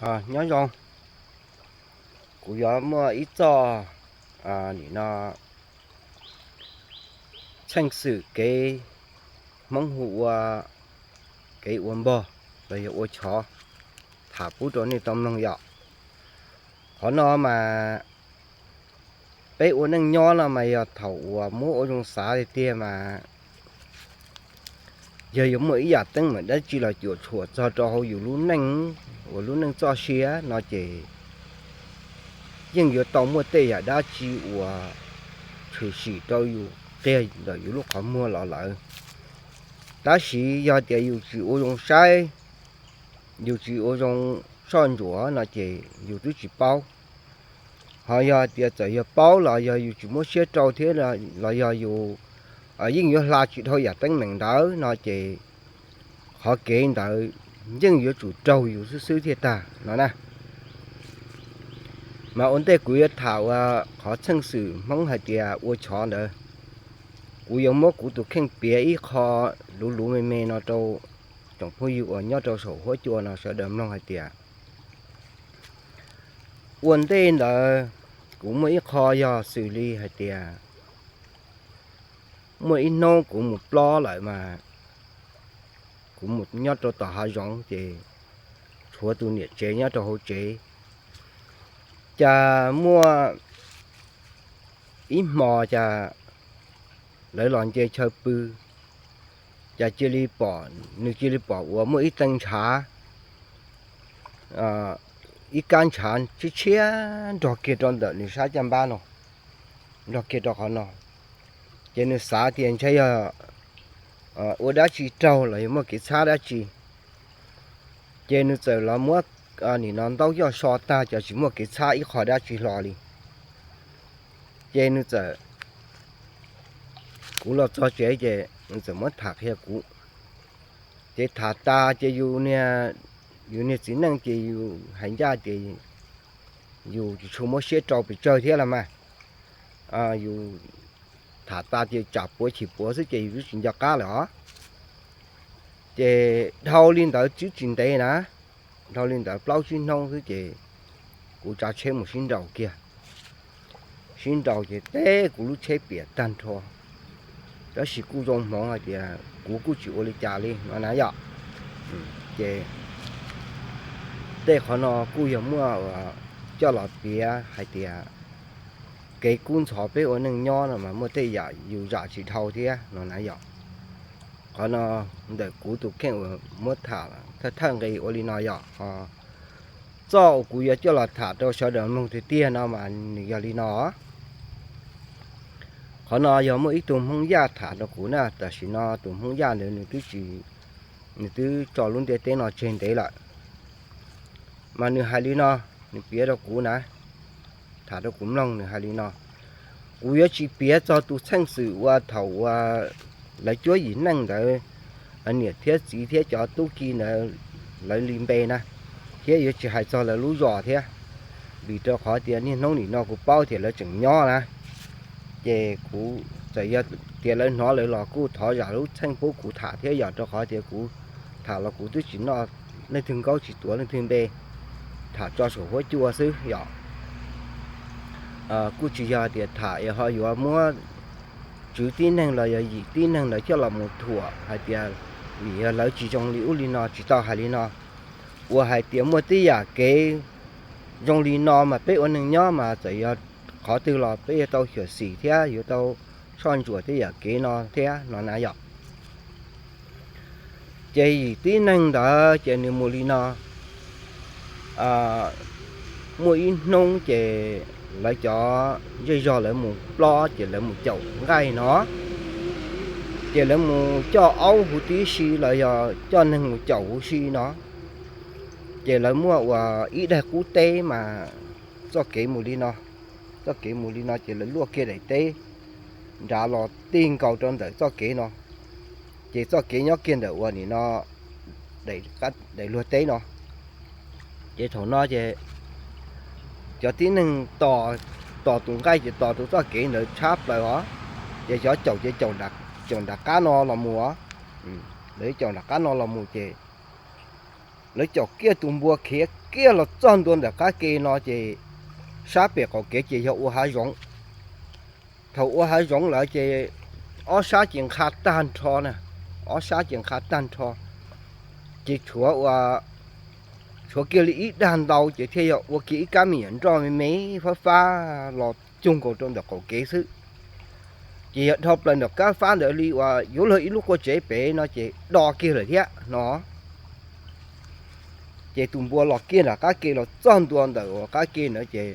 Nyob zoo, kuv yuav muaj ib txoj, nim no, txheej xwm kev Hmoob hu ua kev ua npog los yog ua chov tham pub rau nej tau mloog yom. Qhov no mas peb ua neej nyob no mas yog thaum uas muab ua zoo xav tiag tiag mas yog yuav muaj ib yam teeb meem dab tsi los cuam tshuam txog rau hauv yus lub neej, uas lub neej txoj sia no ces yeej yuav tau muaj tej yam dab tsi uas tshwm sim rau yus qiag ntawm yus lub qhov muag los lawm. Tab sis yog tias yus tsis ua zoo saib, yus tsis ua zoo soj ntsuam no ces yus twb tsis paub. Ho yog tias txawm yog paub los yog yus tsis muab siab rau thiab los yog yus yeej yuav hla tsis dhau yam teeb meem ntawd no ces qhov kev ntawd yeej yuav tsum raug yus xwb xwb thiaj tag no na. Mas ua ntej kuv yuav tham ua qhov txheej xwm Hmoob hais tias ua chov ntawd, kuv yuav muab kuv tus kheej piav ib qho luv luv me me no rau tsoom phooj ywg uas nyob rau saum huab cua no sawv daws mloog hais tias ua ntej ntawd kuv muaj ib qho yog xws li hais tias muaj ib hnub kuv mus plob lawm mas kuv mus nyob rau tom hav zoov ces tshuav tus niam tsev nyob rau hauv tsev. Cas muaj ib hmo cas lawv los nce chaw pw, cas cia li pom, nws cia li pom uas muaj ib tee ntshav, ib kab ntshav tshiab tshiab nrog kiag rau ntawm nws sab caj npab no, nrog kiag rau qhov no. Ces nws xav tias ntshe yog ua dab tsi raug los yog muaj kev txhab dab tsi. Ces nws txawm los muab nim no ntaub yoj so tag ces tsis muaj kev txhab ib qho dab tsi hlo li. Ces nws txawm, kuv los txog tsev ces nws txawm muab tham qhia kuv. Ces tham tas ces yus niag txiv neej ces yus hais ncaj tias yus tsis tshua muab siab rau pes tsawg thiab los mas, yus tham tas ces tsam puav chim puav xwb ces yus twb tsis nco qab lawm os. Ces dhau li ntawd twb tsis ntev na, dhau li ntawd plaub tsib hnub xwb ces kuv tsav tsheb mus sib nraus kiag. Sib nraus ces teb kuv lub tsheb piam tag nrho, tab sis kuj zoo hmoov hais tias kuv kuj tsis ua li cas li no na yom. Ces tej qhov no kuj yog muaj coj los piav hais tias kev kub ntxhov peb ua neej nyob no mas muaj tej yam yus zam tsis dhau thiab no na yom. Qhov no ntawm kuv tus kheej uas muab tham thawj thawj nqe ua li no yom. Txoj uas kuv yuav coj los tham rau sawv daws mloog tiag tiag no mas nws yog li no. Qhov no yog muaj ib tug Hmoob Yaj tham rau kuv na, tam sim no tus Hmoob Yaj ntawd nws twb tso lub ntiaj teb no tseg ntev lawm. Mas nws hais li no, nws piav rau kuv na, tham rau kuv mloog nws hais li no. Kuv yuav tsis piav txog tus txheej xwm uas thaum uas lawv cuab yim neej ntawd, niam thiab txiv thiab cov tub ki ntawd lawv li npe na, thiab yuav tsis hais txog lawv lub zos thiab, vim rau qhov tias niaj hnub nim no kuv paub tias lawv tseem nyob na. Ces kuv txawm yog tias lawv hnov lawv los kuj thov zam lub txheej pub kuv tham thiab yom, rau qhov tias kuv tham los kuv twb tsis noj leej twg nkaub tsis tuav leej twg npe, tham tso saum huab cua xwb yom. Kuj tsis yog tias tham es ho yuav muab tswv tib neeg los yog yim tib neeg ntawd coj los mus thuam hais tias vim yog lawv tsis zoo li ub li no, tsis tau hais li no. Uas hais tias muaj tib yam kev zoo li no mas peb ua neeg nyob mas txawm yog qhov twg los peb yuav tau xyuam xim thiab yuav tau soj ntsuam tib yam kev no thiab no na yom. Ces yim tib neeg ntawd ces nws mus li no, muaj ib hnub ces lawv cov zej zog lawv mus plob ces lawv mus caum nqaij no, ces lawv mus coj aub huv tib si los yog coj neeg mus caum huv si no. Ces lawv muaj uas ib daig qub teb mas txoj kev mus li no, txoj kev mus li no ces lawv luaj kiag daim teb nrad los tig nkaus rau ntawm txoj kev no. Ces txoj kev nyob kiag ntawm uas nim no daim luag teb no. Ces thaum no ces cov tib neeg tos tus nqaij ces tos rau txoj kev ntawd tshab plaws os. Ces cov caum ces caum nram qab no los mus os. Lawv caum nram qab no los mus ces lawv caum kiag tus npua khiav kiag los txog ntua ntawm qab ke no ces sab pem qaum kev ces yog ua hav zoov. Thaum ua hav zoov lawm ces ob sab ces nqha tag nrho na, ob sab ces nqha tag nrho, ces tshuav ua, tshuav kiag li ib dag ntau ces thiaj yog ua kiag ib kab me nyuam nroj me me fab fab los cuag nkaus rau ntawm qaum kev xwb. Ces yog dhau plaws ntawm kab fab ntawd li uas yuav luag ib lub qua tsev pem no ces do kiag lawm thiab no. Ces tus npua los kiag nram qab ke los txog ntua ntawm uas qab ke ntawd ces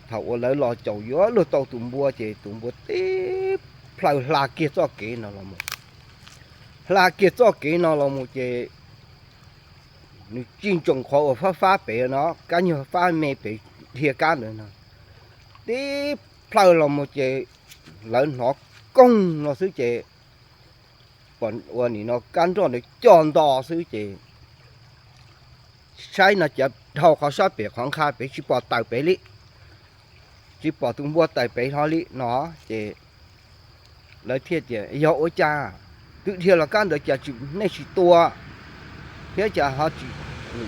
thaum uas lawv los caum yuav luag tau tus npua ces tus npua tib plhaw hla kiag txoj kev no los mus. Hla kiag txoj kev no los mus ces nws tsis ntsoov qhov uas fab fab pem no, kab nyuag fab me pem dhia kab ntawd no, tib plhaw los mus ces lawv hnov koog no xwb ces pom ua nim no kab nroj ntawd co nto xwb ces saib no cav dhau qhov sab pem qhov nqha pem tsis pom tawm pem li, tsis pom tus npua tawm pem hlo li no. Ces lawv thiaj tias yog ua cas twb dhia los kab ntawd cas nej tsis tua thiab cas ho,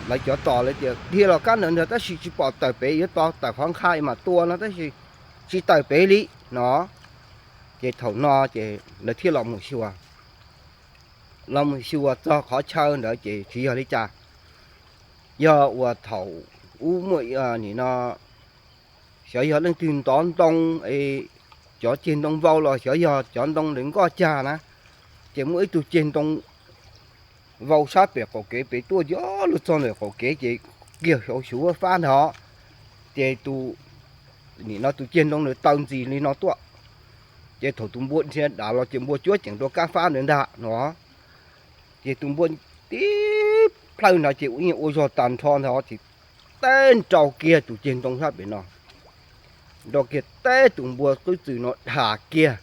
lawv cov tos lawv tias dhia los kab ntawd ntag tab sis tsis pom tawm pem, yuav tos tawm qhov nqha mas tua no tab sis tsis tawm pem li no. Ces thaum no ces lawv thiaj los mus xyuas, los mus xyuas txog qhov chaw ntawd ces tsis yog li cas, yog uas thaum ub muaj nim no xyov yog leej twg ntov ntoo, cov ceg ntoo vau los xyov yog cov ntoo ntawd nkoj cag na, ces muaj ib tug ceg ntoo vau sab pem qaum kev pem tuaj yuav luag txog ntawm qaum kev ces kiag xyuv fab ntag. Ces tus, nim no tus ceg ntoo ntawd taw ntxis li no tuaj, ces thaum tus npua dhia dav los ces npua cuab ceev rau kab fab ntawd ntag no. Ces tus npua tib plhaw no ces ua zog tag nrho ntag ces teb nrau kiag tus ceg ntoo sab pem no, nrau kiag teb tus npua qwb txwm no dhas kiag.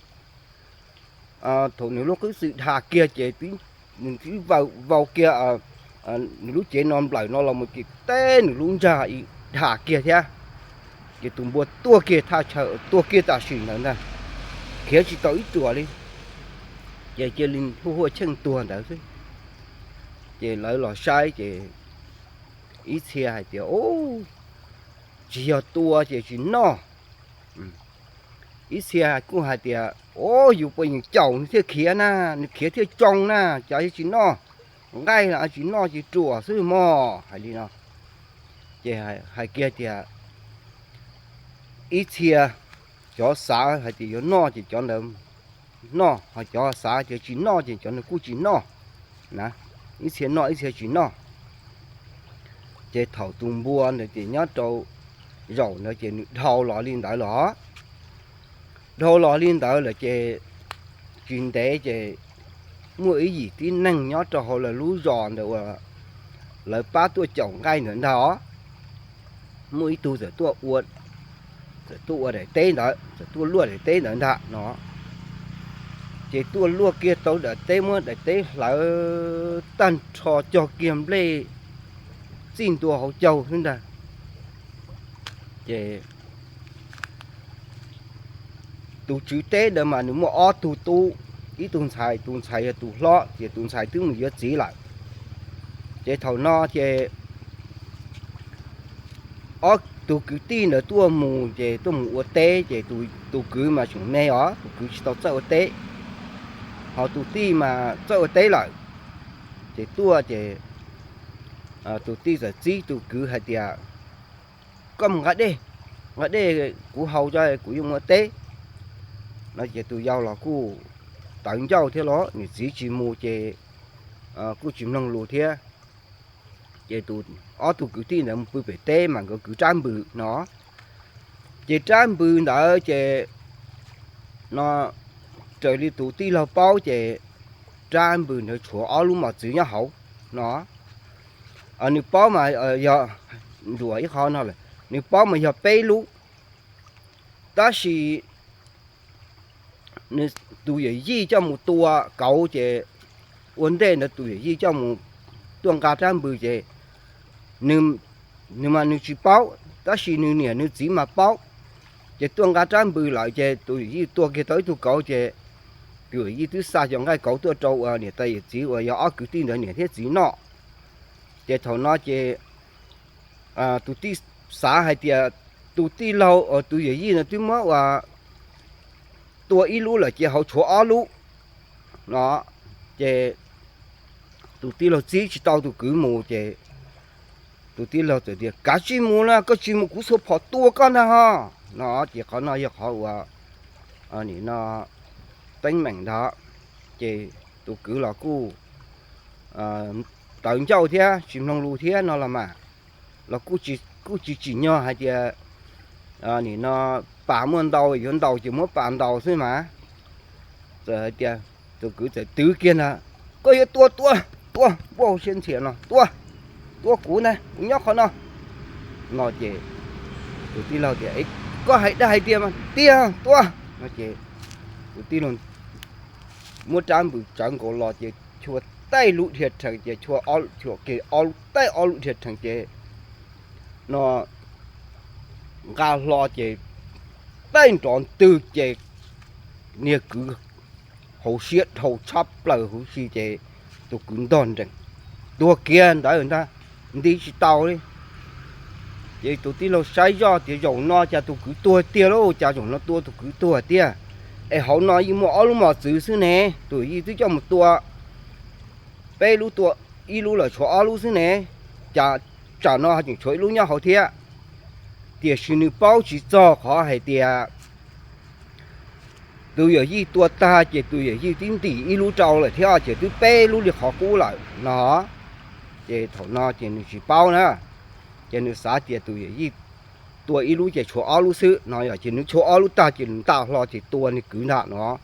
Thaum nws lub qwb txwm dhas kiag ces nws tib vau kiag nws lub cev no nplawm no los mus ces teb nws lub ntsag dhas kiag thiab. Ces tus npua tuag kiag thaj chaw, tuag kiag tam sim ntawd ntag, khiav tsis tau ib ruam li, ces cia li huaj huaj cheej tuag ntawd xwb. Ces lawv los saib ces ib txhia hais tias, tsis yog tua ces tsis noj. Ib txhia kuj hais tias, o, yus puas yeem caum nws thiaj khiav na, nws khiav thiaj tsoo na, cas tsis noj, nqaij los tsis noj ces ruam xwb mog, hais li no. Ces hais kiag tias ib txhia cov xav hais tias yuav noj ces cov ntawd noj, ho cov xav tias tsis noj ces cov ntawd kuj tsis noj na, ib txhia noj ib txhia tsis noj. Ces thaum tus npua ntawd ces nyob rau zaum ntawd ces nws dhau los li ntawd los, dhau los li ntawd lawm ces tsis ntev ces muaj ib yim tib neeg nyob rau hauv lawv lub zos ntawd uas lawv pab tuaj caum nqaij ntawd ntag os, muaj ib tug txawm tuaj ua, txawm tuaj ua daim teb ntawd, txawm tuaj luaj daim teb ntawd ntag no. Ces tuaj luaj kiag tau daim teb, muab daim teb hlawv tag nrho cog kiag nplej txij ntua hauv caug xwb ntag. Ces tus tswv teb ntawd mas nws muaj ob tug tub, ib tug ntxhais, tus ntxhais yog tus hlob, ces tus ntxhais twb mus yuav txiv lawm. Ces thaum no ces ob tug kwv tij ntawd tuaj mus ces tuaj mus ua teb ces tus kwv mas tseem me os, tus kwv tsis tau txawj ua teb, ho tus tij mas txawj ua teb lawm. Ces tuaj ces tus tij txawm txib tus kwv hais tias, koj mus nqa dej, nqa dej kuv haus tso kuv yuav mus ua teb no. Ces tus yau los kuj tawv ncauj thiab los niam txiv tsis mus ces kuj tsis mloog lus thiab. Ces tus, ob tug kwv tij ntawd mus pw pem teb mas nkawd kwv rab npws no. Ces rab npws ntawd ces no raws li tus tij laug paub ces rab npws ntawd tshuav ob lub mos txwv nyob hauv no. Nws paub mas yog, nruam ib qho no lawm, nws paub mas yog peb lub, tab sis nws tus yawm yij coj mus tua kauv ces ua ntej ntawd tus yawm yij coj mus tuaj nqa rab npws ces nws, nws mas nws tsis paub, tab sis nws niam nws txiv mas paub. Ces tuaj nqa rab npws lawm ces tus yawm yij tua kiag tau ib tug kauv ces tus yawm yij twb xa cov nqaij kauv tuaj rau uas niam tais yawm txiv uas yog ob kwv tij ntawd niam thiab txiv noj. Ces thaum no ces tus tij xav hais tias tus tij laug, tus yawm yij no twb muab ua tua ib lub lawm ces hauv tshuav ob lub no. Ces tus tij laug txib tsis tau tus kwv mus ces tus tij laug txawm tias, Kav tsij mus na, koj tsis mus kuv xuas phom tua koj ntag ho no. Ces qhov no yog qhov uas nim no teeb meem ntag. Ces tus kwv los kuj tawv ncauj thiab tsis mloog lus thiab no los mas, los kuj tsis tsim nyog hais tias nim no pas muaj ntau yuav ntaus ces muab pas ntaus xwb mas. Txawm hais tias tus kwv txawm twv kiag ntag, Koj yuav tua, tua, tua, npuaj siab ntxhias no, tua, tua kuv ntag, kuv nyob qhov no no. Ces tus tij laug tias, Koj hais dag hais tias mas tiag, tua no. Ces tus tij laug muab rab npws tsawv nkaus los ces chua taij lub dhia rhees ces chua, chua kiag ob lub taij ob lub dhia rhees ces no nqa hlo ces taij nrov ntwg ces niag kwv hauv siab dhau tshab plaws huv si ces tus kwv ntog nrees tuag kiag ntawd ntag, nti tsis tau li. Ces tus tij laug saib zoj tias zaum no cas tus kwv tuag tiag lauj, cas zaum no tua tus kwv tuag tiag. Es hauv no yeej muaj ob lub mos txwv xwb ne, tus yij twb coj mus tua peb lub, tua ib lub lawm tshuav ob lub xwb ne, cas tsam no tseem tshuav ib lub nyob hauv thiab. Tiam sis nws paub tsis txog qhov hais tias tus yawm yij tua tag ces tus yawm yij twb ntim ib lub rau lawm thiab ces twb peb lub li qhov qub lawm no. Ces thaum no ces nws tsis paub na, ces nws xav tias tus yawm yij tua ib lub ces tshuav ob lub xwb no yom, ces nws tshuav ob lub tag ces nws nta hlo ces tua nws kwv ntag no.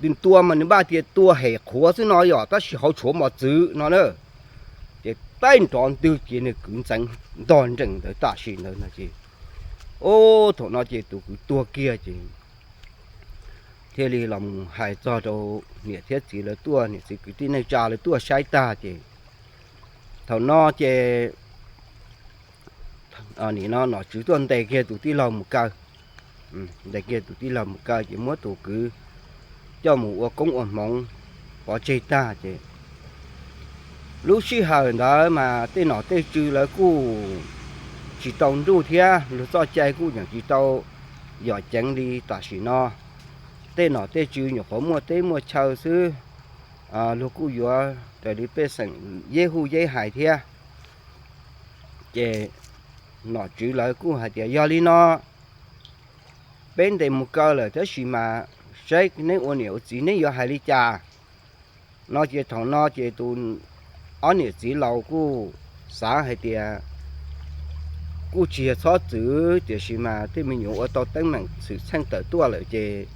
Nws tua mas nws npaj tias tua hem qhuav xwb no yom, tab sis hauv tshuav mos txwv no na. Ces taij nrov ntwg ces nws kwv ntxeev ntog nrees ntawd tam sim ntawd no ces, o, thaum no ces tus kwv tuag kiag ces thiaj li los mus hais txog rau niam thiab txiv lawv tuaj, niam txiv kwv tij neej tsa lawv tuaj saib tag ces thaum no ces nim no nom tswv tuaj ntes kiag tus tij laug mus kaw, ntes kiag tus tij laug mus kaw ces muab tus kwv coj mus ua koob ua hmoov pov tseg tag ces lub sij hawm ntawd mas tej nom tej tswv lawv kuj tsis tau nruj thiab luag txoj cai kuj yeej tsis tau yom ceev li tam sim no. Tej nom tej tswv nyuam qhuav muaj teb muaj chaw xwb, luag kuj yuav raws li pej xeem yeb hu yeb hais thiab. Ces nom tswv lawv kuj hais tias yog li no peb ntes mus kaw lawm tab sis mas saib neb ua niam ua txiv neb yuav hais li cas no ces thaum no ces tus ob niam txiv laus kuj xav hais tias kuj tsis yog txhob txwv tiam sis mas tej me nyuam ua tau teeb meem xwm txheej tawm tuaj lawm ces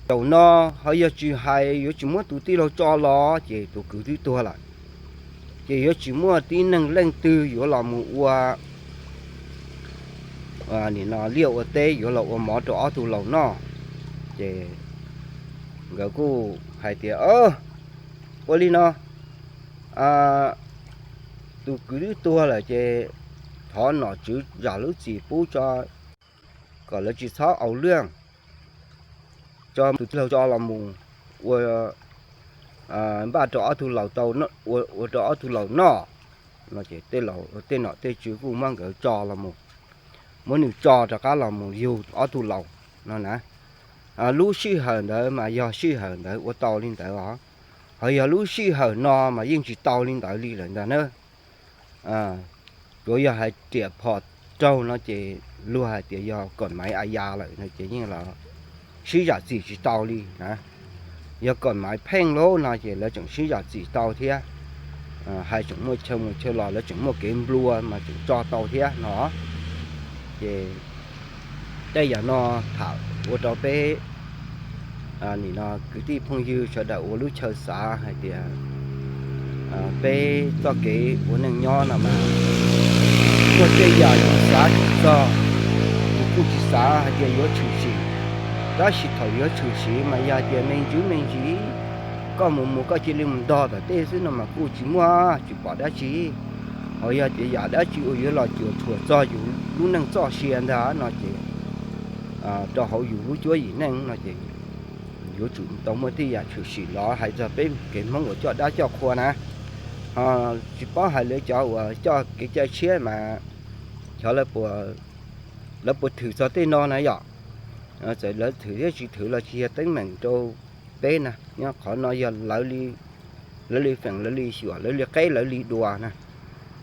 zaum no ho yog tsis hais yuav tsis muab tus tij laug tso los ces tus kwv twb tuag lawm. Ces yuav tsis muaj tib neeg leej twg yuav los mus ua nim no liaj ua teb yuav los ua mov rau ob tug laus noj. Ces nkawd kuj hais tias, ua li no, tus kwv twb tuag lawm ces thov nom tswv zam lub txim pub tso, kom lawv tsis txhob au lwj, tso tus tij laug tso los mus ua npaj rau ob tug laus tau, ua rau ob tug laus noj no ces tej nom tej tswv kuj muab nkawd tso los mus, muab nws tso rov qab los mus yug ob tug laus no na. Lub sij hawm ntawd mas yog sij hawm ntawd ua tau li ntawd os, ho yog lub sij hawm no mas yeej tsis tau li ntawd li lawm ntag na. Tsuas yog hais riam phom raug no ces luag hais tias yog kom maiv a ya lawm no ces yeej los sib zam txim tsis tau li na. Yog kom maiv pheej lauj no ces lawv tseem sib zam txim tau thiab, hais tseem muaj chaw mus chaw los lawv tseem muaj kev nplua mas tseem tso tau thiab no. Ces tej yam no tham ua rau peb nim no kwv tij phooj ywg sawv daws ua lub chaw xav hais tias peb txoj kev ua neej nyob no mas muaj tej yam yus xav tsis txog, yus kuj tsis xav hais tias yuav tshwm sim. Tab sis thaum yuav tshwm sim mas yog hais tias me ntsis me ntsis koj mus mus koj cia li mus ntog tom tej xwb no mas kuj tsis muaj tsis pom dab tsi. Ho yog tias yam dab tsi uas yuav los cuam tshuam txog yus lub neej txoj sia ntag no ces rau hauv yus lub cuab yim neej no ces yuav tsum tau muaj tej yam tshwm sim los hais txog peb kev Hmoob uas coj dab coj qhua na. Ho tsis paub hais lawv cov uas coj kev cai tshiab mas Lawv puas thwm txog tej no na yom? Txawm lawv thwm thiab tsis thwm los tsis yog teeb meem rau peb na, nyob qhov no yog lawv li feem lawv li xyuam lawv li qeb lawv li dua na.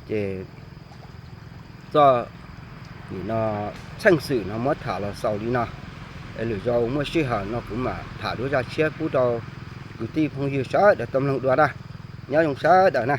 Ces txoj nim no txheej xwm no muab tham los xaus li no. Lwm zaus muaj sij hawm no kuv mam tham dua zaj tshiab pub rau kwv tij phooj ywg sawv daws tau mloog dua na. Nyob zoo sawv daws na.